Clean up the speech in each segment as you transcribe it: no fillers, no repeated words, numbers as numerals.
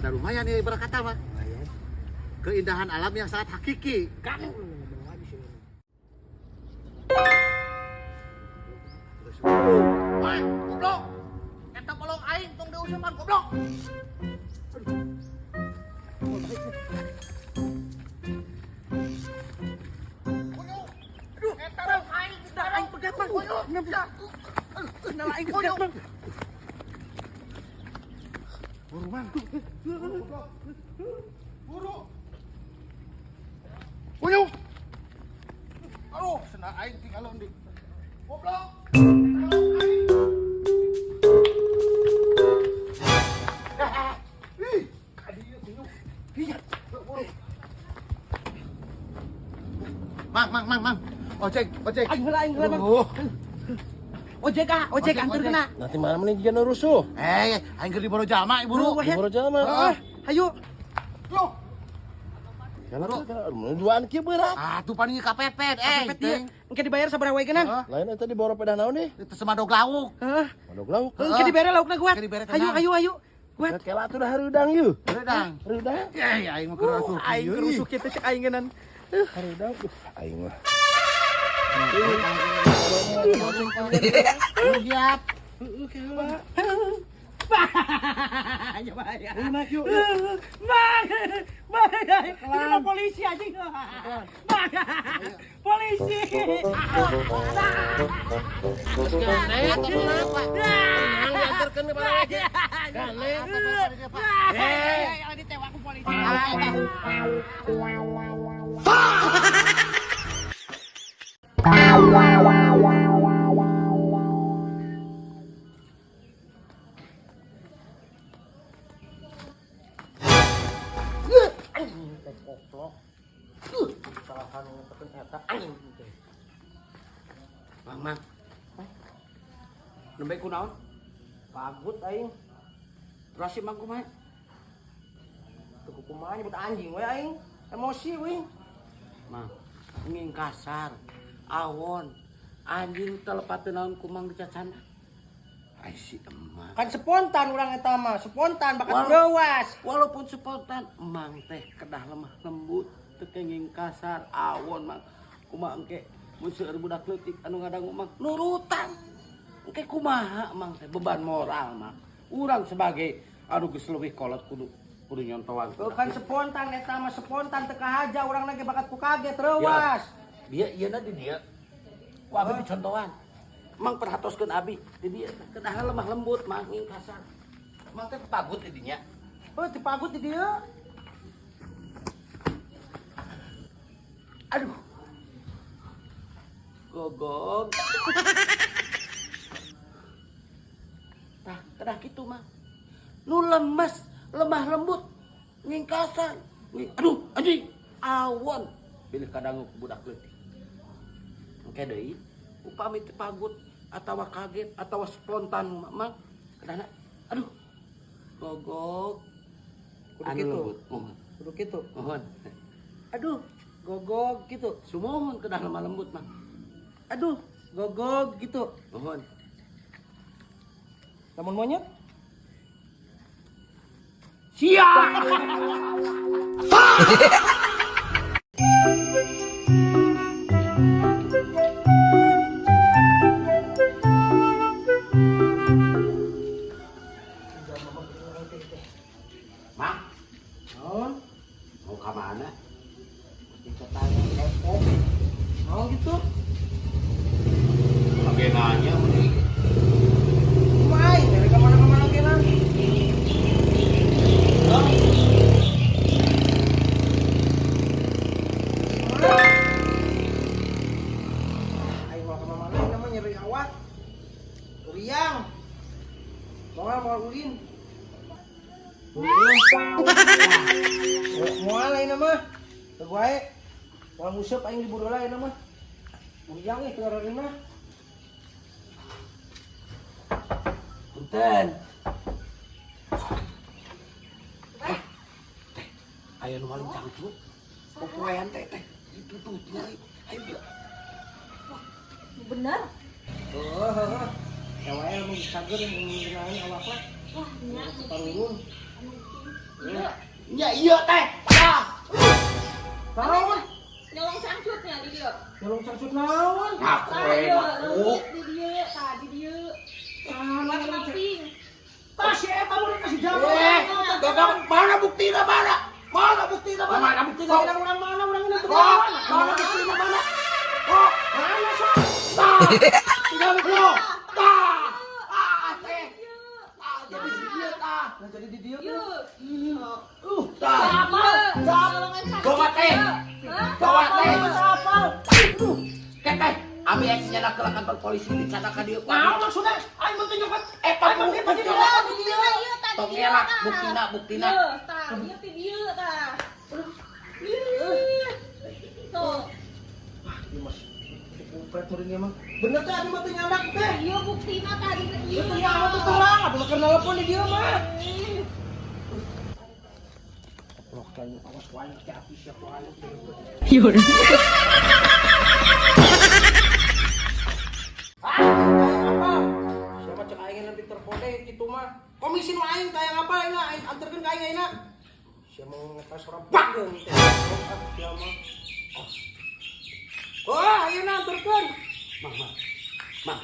Rada lumayan ya ibarat kata mah. Lumayan. Keindahan alam yang sangat hakiki. Kan ngomong lagi sih. Woi, goblok. Eta bolong aing tong diusuman goblok. Aduh, eta bolong aing Aing pegat, Mang. Kenal aing pegat, Mang. Buru, Mang. Buru. Uyung. Aduh, senang aing tinggalon di. Goblok. Ih, kadieu kunyuk. Iya, buru. Mang, mang, mang, mang. Ojek, ojek. Aing heula, aing heula, Mang. Oh. Ojek ah, ojek Ojek, anter ojek. kena. Nanti mana nih jika rusuh? Eh, aing keur diboro jalma ibu. Buru, Diboro jalma. Heeh. Hayu. Loh. Jalan jalan duaan kieu berat. Ah, tuh paling kapepet, eh. Pepet dia. Engke dibayar sabaraha wae geunan? Heeh. Lain eta diboro pedah naon deh? Itu semadog lauk. Heeh. Madog lauk. Engke dibere laukna guat. Engke dibere, Hayu, tenang. hayu, hayu. Guat. Kela atuh dah hareudang yeuh. Hareudang. Hareudang. Eh, aing mah keur asup. Aing kerusuk kieu teh cek aing geunan. Hareudang. Aing mah. Giat. Heeh kela. Ya bahaya. Naik yuk. Bang, bang, ini mah polisi anjing. Bang, polisi. Diantarkeun ke mana lagi? Eh, ditewak ku polisi. Anjing teh koplok. Salahan ngepetkeun eta anjing teh. Mang, mang. Nembe kunaon? Pagut aing. Terus si mang kumaha? Teu kumaha nyebut anjing we aing. Emosi we. Mang, nging kasar, awon, anjing telepat naon kumang dicacana. Ai si emak. Kan spontan urang eta mah, spontan bakat Walau- geuwas. Walaupun spontan, emang teh kedah lemah lembut, teu kenging kasar, awon mang. Kumaha engke mun seueur budak leutik anu ngadangu mang nurutan. Engke kumaha emang teh beban moral mang. Urang sebagai anu geus leuwih kolot kudu kudu nyontoan. Kan spontan eta mah spontan teu kahaja urang lagi bakat ku kaget reuwas. Dia ieu na di dia. Ku abi dicontohan. Mang perhatoskeun abi di dia kedah lemah lembut mang nging kasar. Mang teh pagut di dinya. Heuh dipagut di dieu. Aduh. Gogog. Tah, kedah kitu mah. Nu lemes, lemah lembut, ngingkasan. Aduh, anjing, awon. Bilih kadangu ku budak leutik. Engke deui, upami teu pagut atawa kaget atawa spontan mah, kedahna aduh. Gogog. Kudu Anu kitu. lembut. Mohon. Kudu kitu. Mohon. Aduh, gogog gitu. Sumuhun kedah lemah lembut mah. Aduh, gogog gitu. Mohon. Lamun monyet? Siap. Mak, Naon? mau ke mana? Tingkatannya kepo. Naon gitu? Lagi nanya meni. Kumaha aing dari ka mana-mana ge nang. Aing mau ka mana namanya nyeri awak. Uriang. Moal moal ulin. Moal aing mah. Teu wae. Moal nguseup aing libur heula ayeuna mah. Uriang euy teu ngareunah. Punten. Eh, teh, aya nu maling cangcut. Popoean teh teh. Itu tuh tinggali. Ayo dia. Bener? Heuh heuh. Ya wae lamun cager ngeunaheun awak mah. Wah, nya. Parurun. Anu penting. Ieu. Nya ieu teh. Tah. Naon? Nyolong cangcutnya di dieu. Nyolong cangcut naon? Ngaku Tah, we, ieu, ngaku. leungit di dieu, tah di dieu. Buat samping. Tah si eta mun kasih jawab. Eh, gagal mana buktina mana? Mana buktina mana? Mana buktina? Urang urang mana urang ini? Oh, mana buktina mana? Oh, Mana sok? tah. Tinggal lo. Tah. Ah, teh. Tah, jadi si dia tah. Nah jadi di dieu. Ieu. Tah. Ieu, nyolongan cangcut. Bawa teh. Hah? Bawa teh. Apal. Teh, abi ex nyana ke kantor polisi dicatat ka dieu. Naon maksudnya? Aing mah teu nyokot. Eh, pak, Aing mah teu bukti. nyokot. Di dieu, ieu tah di Tong dieu, ngelak, tah. buktina, buktina. Ieu, tah, ieu ti dieu tah. Ih. Tuh. Wah, ieu mah kupret meureun ieu mah. Bener teh abi mah teu nyandak teh. Ieu buktina tadi Ieu teu nyaho teu terang, abi mah keur nelpon di dieu mah. Ih. Goblok teh awas wae teh api siap wae. Apa? Siapa cek aing nanti terkode kitu mah. Komisi nu aing teh yang apa aing aing anterkeun ka aing ayeuna. Sia mau ngetes orang bageng teh. Sia mah. Oh, ayeuna anterkeun. Mang, mang. Mang.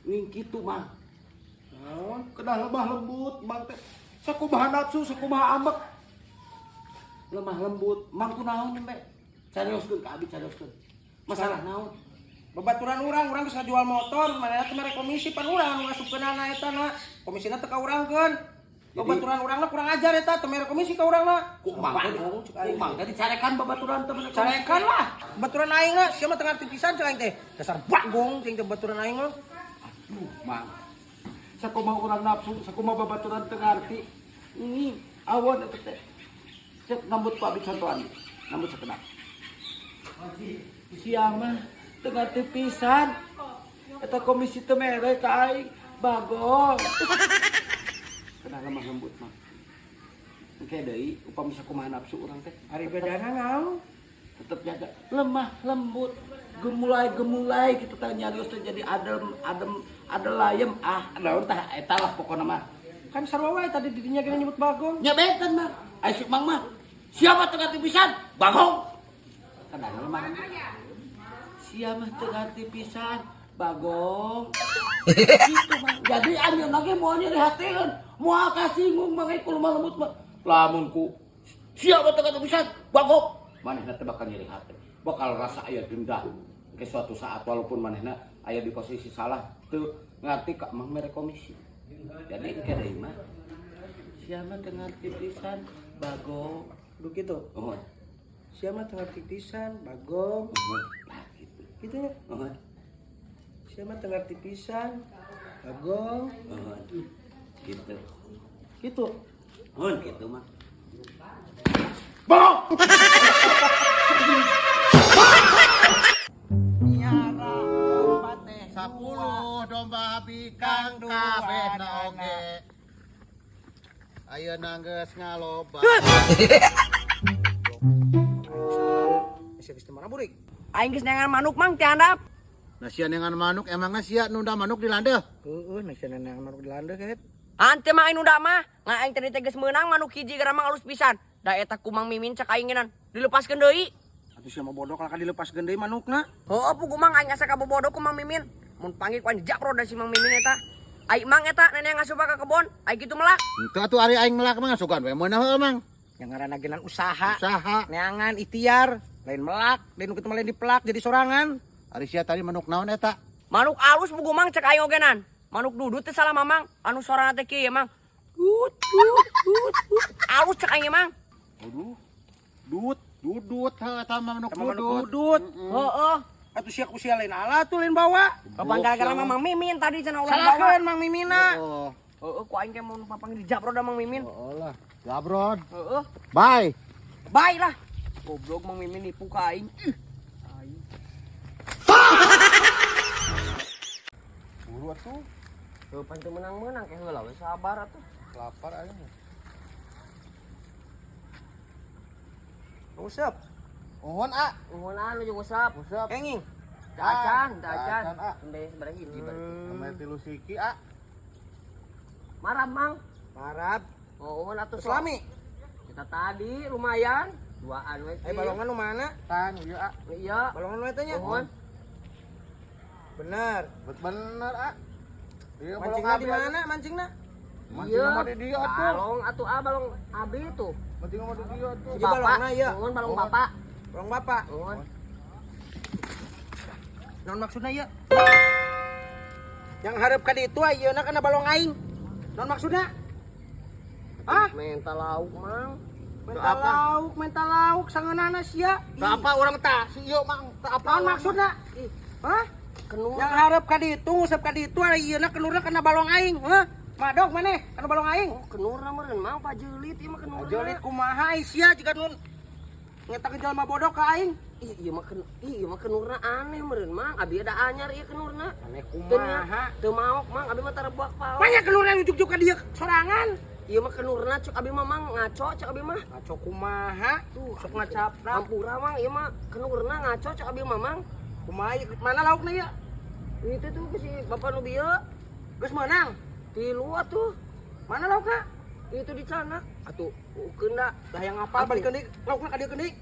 Wing kitu, Mang. Naon? Kedah lemah lembut, mang teh. Sakumaha nafsu, sakumaha ambek. Lemah lembut. Mang kunaon embe? Carioskeun ka abi carioskeun. Masalah naon? Babaturan urang, urang geus ngajual motor, manehna teh mere komisi pan urang anu ngasupkeunana eta na. Komisina teu ka urangkeun. Babaturan urangna kurang ajar eta teu mere komisi ka urangna. Ku mang teh, Bagong, cek ku aing. mang teh dicarekan babaturan teh mere komisi. Carekan lah, baturan aing na, sia mah teu ngarti pisan cek aing teh. Dasar bagong cing teh baturan aing mah. Aduh, Mang. Sakumaha urang nafsu, sakumaha babaturan teu ngarti. Ini awon eta teh. Cek nambut ku abi contohan. Nambut sakedap. Sia mah teu ngarti pisan. Eta komisi teu mere ka aing, bagong. Kedah lemah lembut, Mang. Engke deui upami sakumaha nafsu urang teh Ari bedana naon? Tetep jaga lemah lembut, gemulai gemulai gitu teh, nyarios teh jadi adem adem adem layem, ah naon tah eta lah pokona mah. Kan sarua wae tadi didinya gini nyebut bagong. Nya benten mah ai si mang mah siapa teu ngarti pisan bagong, kadang lemah lembut sia mah teu ngarti pisan bagong gitu mah. Jadi anjeun lagi moal nyeri hatieun, moal kasinggung mah ku lemah lembut mah. Lamun ku siapa teu ngarti pisan bagong, manehna teh bakal nyeri hati, bakal rasa aya dendam ke suatu saat, walaupun manehna aya di posisi salah teu ngarti ka mang mere komisi. Jadi engke deui mah sia mah teu ngarti pisan bagong. Duh kitu. Oh. Sia mah teu ngarti pisan bagong. Oh, nah gitu. Gitu ya. Oh. Sia mah teu ngarti pisan bagong. Oh, gitu. Gitu. Oh, gitu mah. Bagong. Miara domba teh 10 domba bikang kabehna oge. Ayeuna geus ngaloba. Sia geus teu marah burik. Aing geus neangan manuk, Mang, ti handap. Nah sia neangan manuk, emangna sia nunda manuk di landeuh? Heeh, nah sia neangan manuk di landeuh ket. Ante mah aing nunda mah, ngan aing tadi teh geus meunang manuk hiji gara mang alus pisan. Da eta ku Mang Mimin cek aing ngeunaan dilepaskeun deui. Atuh sia mah bodoh kalahka dilepaskeun deui manukna. Heueuh puguh Mang, aing asa kabobodo ku Mang Mimin. Mun panggil ku aing dijapro da si Mang Mimin eta. Ai Mang eta nenek ngasup ka kebon, ai kitu melak. Henteu atuh ari aing melak mah sugan we meunah heueuh Mang. Yang ngaranna genan usaha. Usaha. Neangan ikhtiar, lain melak, lain nu kitu mah lain dipelak jadi sorangan. Ari sia tadi manuk naon eta? Manuk alus puguh Mang cek aing ogenan. Manuk dudut teh salah Mamang, anu sorana teh kieu Mang. Dut dut dut dut. Alus cek aing Mang. Aduh. Dut, dudut heuh eta mah manuk Eta mah manuk dudut. dudut. Heeh. Atuh sia ku sia lain ala tuh lain bawa. Kapan gara-gara Mang Mimin tadi cenah ulah bawa. Salahkeun Mang Mimina. Oh, Heeh, ku aing teh mun papanggil dijapro da Mang Mimin. oh lah. Gabrod. Heeh. Bye. Bye lah. Goblok Mang Mimin nipu ka aing. Ih. Aing. Buru atuh. Heuh pan teu meunang-meunang ke heula we sabar atuh. Lapar aing. Usep. Ohon a. Nuhun anu jeung usap. Usep. Kenging. Dacan, dacan. Dacan, ah. Nembe sabaraha hiji berarti. Sampai tilu siki a. Marab Mang. Marab. Oh, atuh Geus lami. Kita tadi lumayan duaan we. Eh, balongan nu mana? Tan ieu ah. Iya. Balongan nu eta nya. Mohon. Bener. Bener ah. Iya, Mancingna di mana mancingna? Mancingna mah di dieu atuh. Balong atuh ah balong abi tuh. Mancingna mah di dieu atuh. Di balongna ieu. Mohon balong bapak. Balong bapak. Mohon. Naon maksudna ieu? Yang hareup ka ditu ayeuna kana balong aing. Naon maksudna? Hah? Menta lauk, Mang. Menta lauk, menta lauk sangeunana sia. Teu apa urang tah si ieu mang teu apa. Naon maksudna? Hah? Kenur. Yang hareup ka ditu nguseup ka ditu ayeuna kenurna kana balong aing, hah? Madog maneh kana balong aing. Oh, kenurna meureun Mang pajeulit ieu mah kenurna. Jelit kumaha ai sia jiga nun ngetakeun jelema bodoh ka aing. Ih, ieu mah ken ih, ieu mah kenurna aneh meureun Mang. Abi ada anyar ieu kenurna. Aneh Teu kumaha? Teu maok Mang, abi mah tara buak paok. Banyak kenurna ujuk-ujuk ka dieu sorangan. Ieu mah kenurna cek abi mah Mang ngaco cek abi mah. Ngaco kumaha? Tuh, Sok ngacaprak. Hampura Mang, ieu mah kenurna ngaco cek abi mah Mang. Kumaha ieu? Mana laukna ieu? Itu tuh ke si bapak nu bieu. Geus meunang. Tilu atuh. Mana laukna? Itu di canak. Atuh ukeun da. Lah yang ngapal balikeun deui laukna ka dieu deui.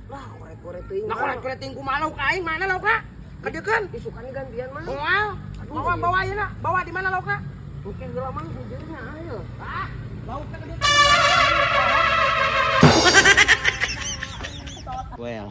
Lah korek-korek teuing. Nah korek-korek ting kumaha lauk aing mana laukna? Ka dieu keun. Isukan gantian Mang. Moal. Bawa bawa ayeuna, bawa di mana laukna? Mungkin heula Mang jujurnya ayo. Ah, laukna ka dieu. Well.